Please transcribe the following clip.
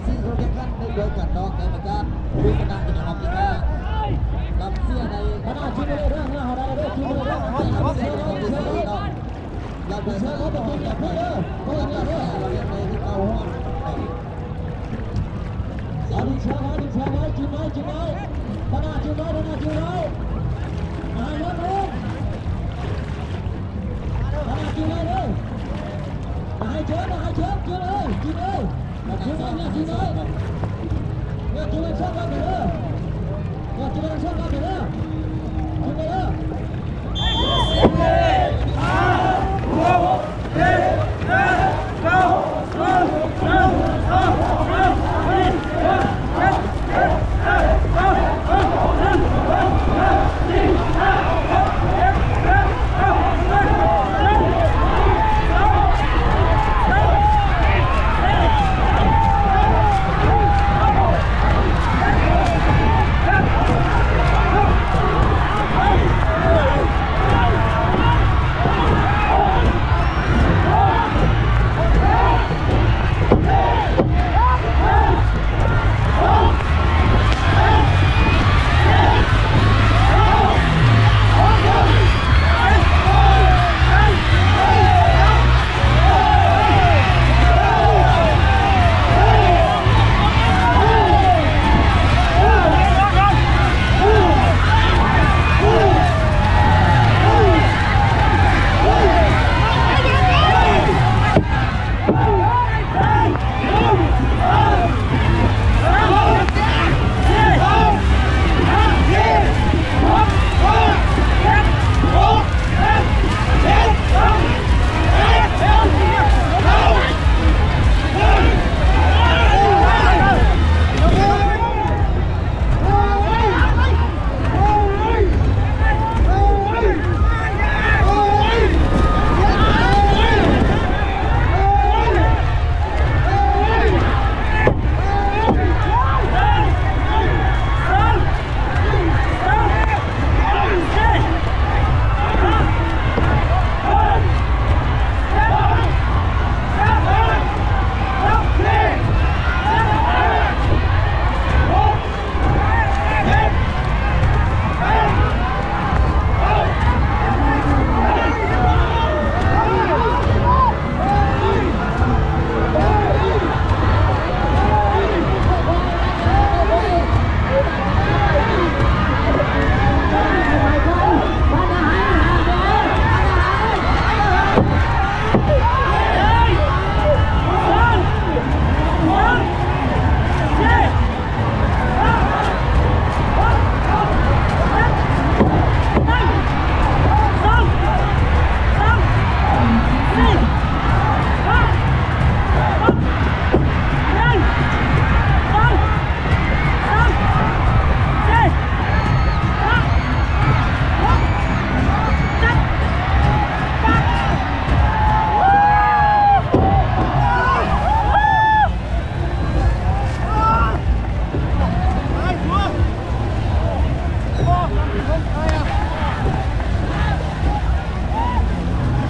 ສີ່ຄົນແຂ່ງຂັນໄດ້ດ້ວຍກັນເນາະ ໃນປະກາດຜູ້ຊະນະຈະໄດ້ຮັບເງິນຫ້າ ກັບເສຍໃນ ຂະໜາດທີ່ບໍ່ໄດ້ເລື່ອງເນາະ ເຮົາໄດ້ເດີ ທີ່ບໍ່ໄດ້ເລື່ອງ ໃນລອບເສຍໃນລອບເສຍເນາະ ລອບໃນສະນາມເນາະ ໃນທີ່ເກົ້າຮອບ ເອົາ ດຶງເຊືອກໄວ້ ດຶງເຊືອກໄວ້ ຈິງໄວ້ ຈິງໄວ້ ຂະໜາດຈິງໄວ້ ຂະໜາດຈິງໄວ້ ອາ ຍັງລົງ ຂະໜາດຈິງໄວ້ເດີ ອາ ໃຫ້ເຈີນ ອາ ໃຫ້ເຈີນ ຈິງເອີຍ ຈິງເອີຍ ເອີຍ ຈິງໄວ້ ເອີຍ ຈິງໄວ້ ເຊີກໄວ້ເດີ ເອີຍ ຈິງໄວ້ ເຊີກໄວ້ເດີ.